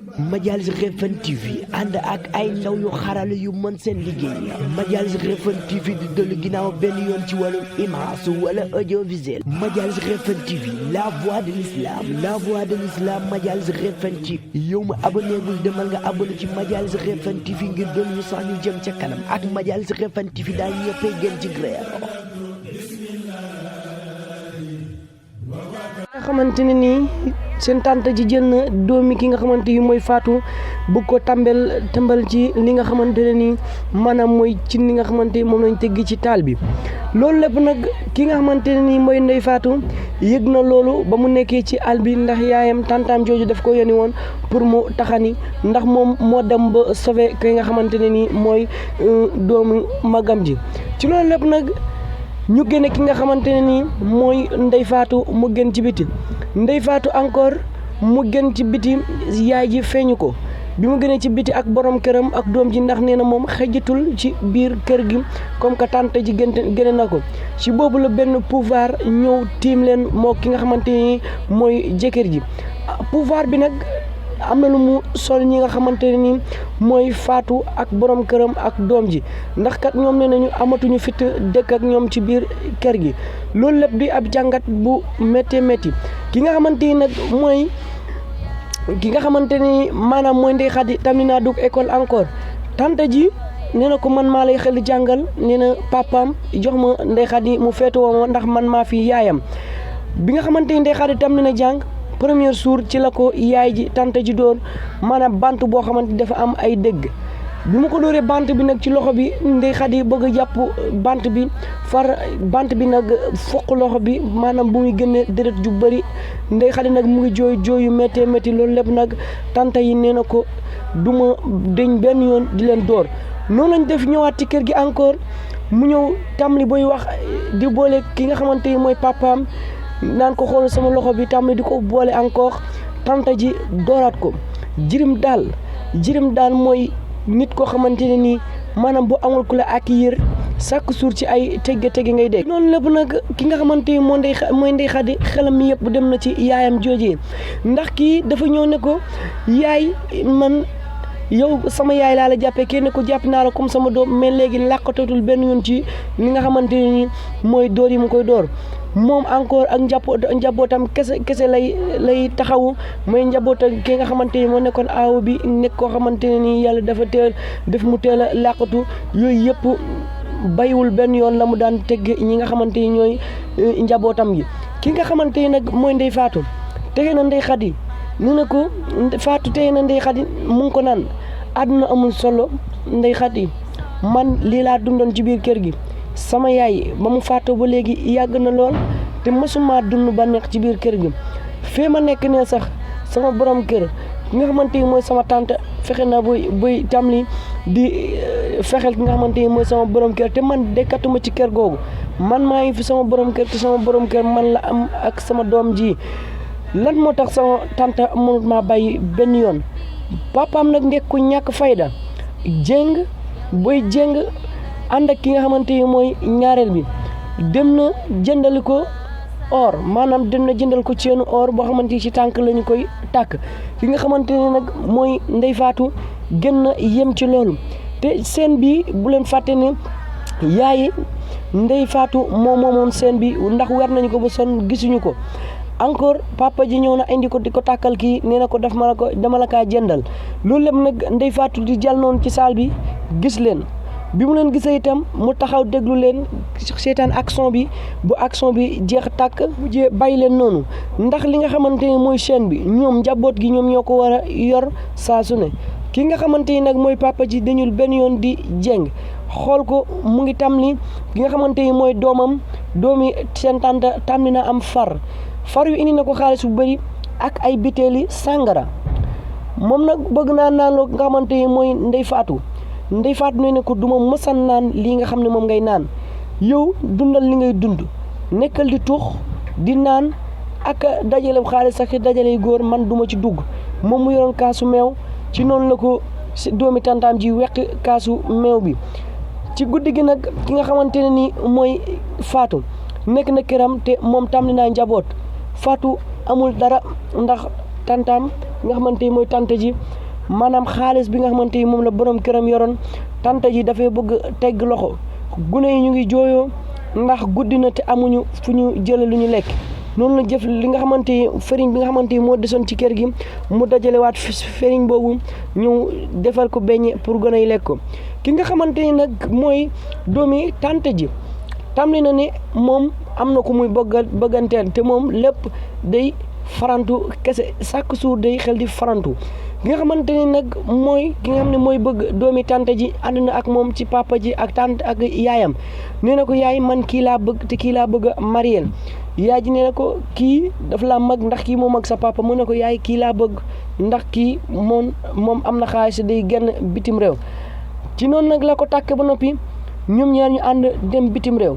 Madialis Refane TV ànd ak ay ndaw yu xarala yu mën seen liggéey Madialis Refane TV di dellu ginnaaw benn yoon ci wàllum image wala audiovisuel Madialis Refane TV la voix de l'islam Madialis Refane TV yow ma abonné-gul demal nga abonné ci Madialis Refane TV ngir doon ñu sax ñu jëm ca kanam ak Madialis Refane TV daal ñëppay gën ci grève nga xamante ne nii seen tante ji jël na doomi ki nga xamante yi mooy Fatou bëgg ko tàmbal ci li nga xamante ne nii maanaam mooy ci li nga xamante moom lañ tegg ci taal bi loolu lépp nag ki nga xamante ne nii mooy Ndeye Fatou yëg na loolu ba mu nekkee ci àll bi ndax yaayam tantaam jooju daf ko yónni woon pour mu taxani ndax moom moo dem ba sauver ki nga xamante ne nii mooy doomu magam ji ci loolu lépp nag ñu génne ki nga xamante ne nii mooy Ndeye Fatou mu gën ci biti Ndeye Fatou encore mu gën ci biti yaay ji feeñu ko bi mu gënee ci biti ak borom këram ak doom ji ndax nee na moom xëjatul ci biir kër gi comme que tante ji gëne na ko ci boobu la benn pouvoir ñëw tiim leen moo ki nga xamante ni mooy jëkkër ji pouvoir bi nag am na lu mu sol ñi nga xamante ne ni mooy Fatou ak borom këram ak doom ji ndax kat ñoom nee nañu amatuñu fit dëkk ak ñoom ci biir kër gi loolu lépp di ab jàngat bu métti métti ki nga xamante ni nag mooy ki nga xamante ni maanaam mooy Ndeye Khady tamit naa dugg école encore tante ji nee na ko man maa lay xel jàngal nee na papaam jox ma Ndeye Khady mu féetewoo ma ndax man maa fi yaayam bi nga xamante ni Ndeye Khady tam na jàng premier jour ci la ko yaay ji tante ji doon maanaam bant boo xamante dafa am ay dëgg bi mu ko dóoree bant bi nag ci loxo bi Ndeye Khady bëgg a jàpp bant bi far bant bi nag foq loxo bi maanaam bu muy génne deret ju bëri Ndeye Khady nag mu ngi jooy yu méttee métti loolu lépp nag tante yi nee na ko du ma deñ benn yoon di leen door noonu lañ def ñëwaat ci kër gi encore mu ñëw tàmbali booy wax di boole ki nga xamante ni mooy papaam naan ko xool sama loxo bi tàmbali di ko boole encore tante ji dooraat ko jirim daal mooy nit koo xamante ne nii maanaam bu amul ku la accueillir chaque jour ci ay tege ngay dégg noonu lépp nag ki nga xamante ni mooy Ndeye Khady xelam mi yëpp dem na ci yaayam joojee ndax kii dafa ñëw ne ko yaay man yow sama yaay laa la jàppee kenn ko jàpp naa la comme sama doom mais léegi làqatatul benn yoon ci li nga xamante ne nii mooy door yi mu koy door moom encore ak njabootam kese lay taxawu mooy njabootam ki nga xamante ni moo nekkoon aaw bi nekk koo xamante ne nii yàlla dafa mu teel a làqatu yooyu yëpp bayiwul benn yoon la mu daan tegg ñi nga xamante ni ñooy njabootam gi ki nga xamante ni nag mooy Ndeye Fatou tege na Ndeye Khady ni na ko Fatou tege na Ndeye Khady mu ngi ko naan àdduna amul solo Ndeye Khady man lii laa dundoon ci biir kër gi sama yaay ba mu faatoo ba léegi yàgg na lool te mësuma dund ba neex ci biir kër gi fee ma nekk ne sax sama borom kër ki nga xamante ni mooy sama tante fexe na buy tamli di fexeel ki nga xamante ni mooy sama borom kër te man dekkatuma ci kër googu man maa ngi fi sama borom kër te sama borom kër man la am ak sama doom ji lan moo tax sama tante mënut maa bàyyi benn yoon papaam nag nekk ku ñàkk fayda jéng ànd ak ki nga xamante ni mooy ñaareel bi dem na jëndali ko or maanaam dem na jëndal ko ceenu or boo xamante ni ci tànk lañu koy tàkk ki nga xamante ne nag mooy Ndeye Fatou gën na yem ci loolu te seen bi bu leen fàtte ne yaayi Ndeye Fatou moomoon seen bi ndax weer nañu ko ba sonn gisuñu ko encore papa ji ñëw na indi ko di ko tàkkal kii nee na ko dama la kaa jëndal loolu lépp nag Ndeye Fatou di jàll noonu ci saal bi gis leen bi mu leen gisee itam mu taxaw déglu leen seetaan action bi bu action bi jeex tàkk mujjee bàyyi leen noonu ndax li nga xamante ni mooy chaîne bi ñoom njaboot gi ñoom ñoo ko war a yor saa su ne ki nga xamante ni nag mooy papa ji dañul benn yoon di jeng xool ko mu ngi tamli ki nga xamante ni mooy doomi seen tante tamli na am far yu indi na ko xaalis bu bëri ak ay bitéeli sàngara moom nag bëgg naa naan loo nga xamante ni mooy Ndeye Fatou ne ko duma mësan naan lii nga xam ne moom ngay naan yow dundal li ngay dund nekkal di tux di naan ak dajale xaalis ak dajale góor man duma ci dugg moom mu yoroon kaasu meew ci noonu la ko doomi tantaam ji weq kaasu meew bi ci guddi gi nag ki nga xamante ne ni mooy Fatou nekk na këram te moom tam naa njaboot Fatou amul dara ndax tantaam nga xamante ni mooy tante ji maanaam xaalis bi nga xamante ni moom la borom këram yoroon tante ji dafay bëgg tegg loxo gune yi ñu ngi jooyoo ndax guddi na te amuñu fu ñu jële lu ñu lekk noonu la jëf li nga xamante ni fariñ bi nga xamante ni moo desoon ci kër gi mu dajalewaat fariñ boobu ñu defal ko beñe pour gën a lekk ko ki nga xamante ni nag mooy doomi tante ji tàmbali na ne moom am na ko muy bëgganteel te moom lépp day farantu kese chaque jour day xel di farantu ki nga xamante ni nag mooy ki nga xam ne mooy bëgg doomi tante ji ànd na ak moom ci papa ji ak tante ak yaayam nee na ko yaay man kii laa bëgg te kii laa bëgg a mariel yaay ji nee na ko kii daf laa mag ndax kii moom ak sa papa mu ne ko yaay kii laa bëgg ndax kii moom am na xaalis day genn bitim réew ci noonu nag la ko tàkke ba noppi ñoom ñaar ñu ànd dem bitim réew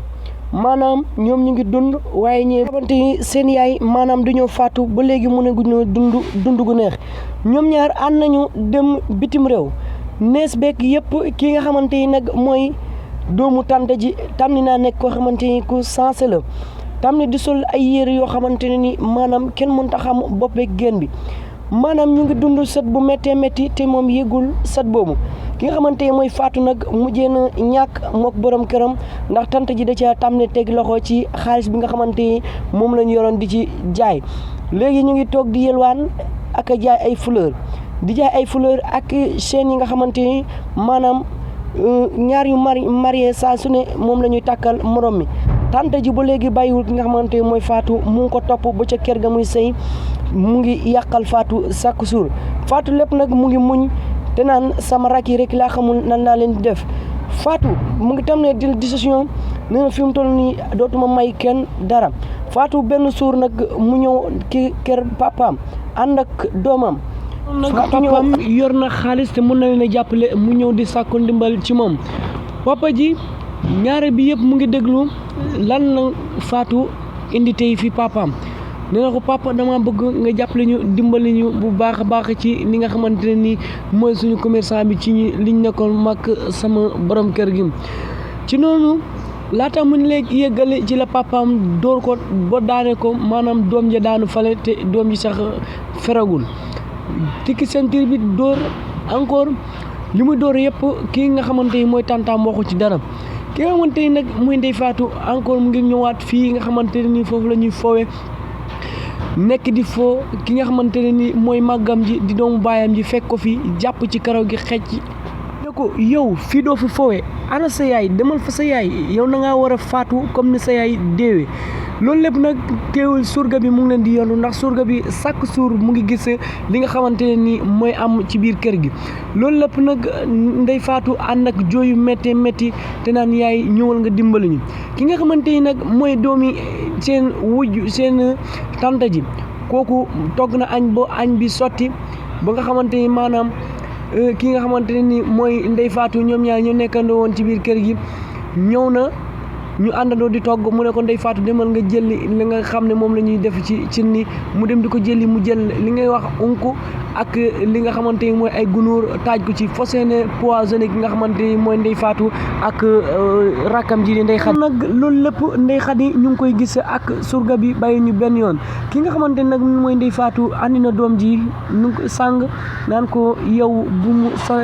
maanaam ñoom ñu ngi dund waaye ñi xamante ni seen yaay maanaam dañoo faatu ba léegi mu ne guñu dund gu neex ñoom ñaar ànd nañu dem bitim réew nees beek yëpp kii nga xamante ni nag mooy doomu tante ji tam ni naa nekk koo xamante ni ku sensé la tam ni di sol ay yére yoo xamante ne ni maanaam kenn mënta xam bopp beeg génn bi maanaam ñu ngi dund sët bu méttee métti te moom yëgul sët boobu ki nga xamante ne mooy faatu nag mujjee na ñàkk mook borom këram ndax tante ji da ca tam ne teg loxo ci xaalis bi nga xamante ni moom lañu yoroon di ci jaay léegi ñu ngi toog di yelwaan ak a jaay ay fleur di jaay ay fleur ak chaîne yi nga xamante ni maanaam ñaar yu marié saa su ne moom la ñuy tàkkal morom mi tante ji ba léegi bàyyiwul ki nga xamante ni mooy faatu mu ngi ko topp ba ca kër ga muy sëy mu ngi yàqal faatu chaque jour faatu lépp nag mu ngi muñ te naan sama rakk yi rek laa xamul nan laa leen di def faatu mu ngi tam ne jël décision nee na fi mu toll nii dootuma may kenn dara faatu benn suur nag mu ñëw ki kër papaam ànd ak doomam nag papaam yor na xaalis te mën na leen a jàppale mu ñëw di sàkku ndimbal ci moom papa ji ñaare bi yëpp mu ngi déglu lan la faatu indi tey fi papaam nee na ko papa dama bëgg nga jàppale ñu dimbali ñu bu baax a baax ci li nga xamante ne nii mooy suñu commerçant bi ci liñ nekkoon mag sama borom kër gi ci noonu laata mu léegi yëggale ci la papaam dóor ko ba daane ko maanaam doom ja daanu fale te doom ji sax feragul tikki sentir bi dóor encore li muy dóor yëpp kii nga xamante ni mooy tantaam waxu ci dara ki nga xamante ni nag muy ndey faatu encore mu ngi ñëwaat fii nga xamante ne nii foofu la ñuy fowe nekk di foo ki nga xamante ne ni mooy màggam ji di doomu baayam ji fekk ko fi jàpp ci karaw gi xecc ne ko yow fii doo fi fowe ana sa yaay demal fa sa yaay yow na ngaa war a faatu comme ni sa yaay deewee loolu lépp nag teewul surga bi mu ngi leen di yondu ndax surga bi chaque jour mu ngi gis li nga xamante ne ni mooy am ci biir kër gi loolu lépp nag ndey faatu ànd ak jooyu métti métti te naan yaay ñëwal nga dimbali ñu ki nga xamante ni nag mooy doomi seen wujj seen tante ji kooku togg na añ ba añ bi sotti ba nga xamante ni maanaam ki nga xamante ne ni mooy ndey faatu ñoom ñaar ñu nekkandoo woon ci biir kër gi ñëw na ñu àndandoo di togg mu ne ko ndey faatu demal nga jëli li nga xam ne moom la ñuy def ci cin ni mu dem di ko jëli mu jël li ngay wax unku ak li nga xamante ni mooy ay gunóor taaj ko ci fas yéene poisonné ki nga xamante ni mooy ndey faatu ak rakkam ji di ndey xadi nag loolu lépp ndey xadi ñu ngi koy gis ak surga bi bàyyi ñu benn yoon ki nga xamante ni nag mooy ndey faatu andi na doom ji nu ko sàng naan ko yow bu mu sa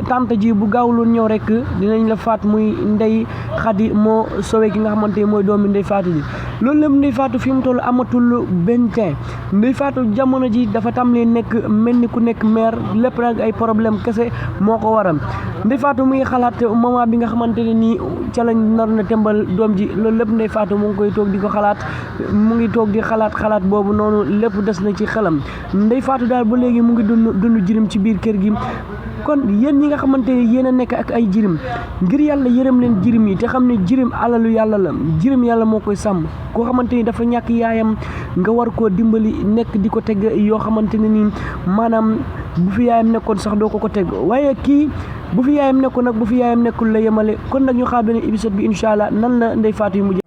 tante ji bu gaawuloon ñëw rek dinañ la faat muy ndey xadi moo sowe ki nga xamante ni mooy doomi ndey faatu ji loolu lépp ndey faatu fi mu toll amatul benn temps ndey faatu jamono ji dafa tàmbalee nekk mel ni ku nekk maire lépp nag ay problème kese moo ko waral ndey faatu mu ngi xalaat moment bi nga xamante ne nii ca lañ nar na tembal doom ji loolu lépp ndey faatu mu ngi koy toog di ko xalaat mu ngi toog di xalaat boobu noonu lépp des na ci xelam ndey faatu daal ba léegi mu ngi dund jirim ci biir kër gi kon yéen ñi nga xamante ne yéen a nekk ak ay jirim ngir yàlla yërëm leen jirim yi te xam ne jirim alalu yàlla la jirim yàlla moo koy sàmm koo xamante ni dafa ñàkk yaayam nga war koo dimbali nekk di ko teg yoo xamante ne nii maanaam bu fi yaayam nekkoon sax doo ko teg waaye kii bu fi yaayam nekkoon nag bu fi yaayam nekkul la yemale kon nag ñu xaar benn épisode bi incha allah nan la ndey faatu yu mujj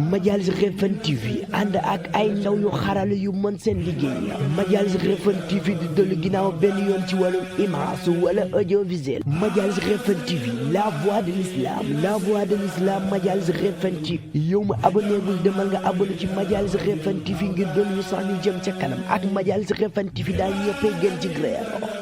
Madialis Refane TV ànd ak ay ndaw yu xarala yu mën seen liggéey Madialis Refane TV di dellu ginnaaw benn yoon ci wàllum image wala audiovisuel Madialis Refane TV la voix de l'islam Madialis Refane TV yow ma abonné gul demal nga abonné ci Madialis Refane TV ngir doon ñu sax ñu jëm ca kanam ak Madialis Refane TV daal ñëppay gën ci grève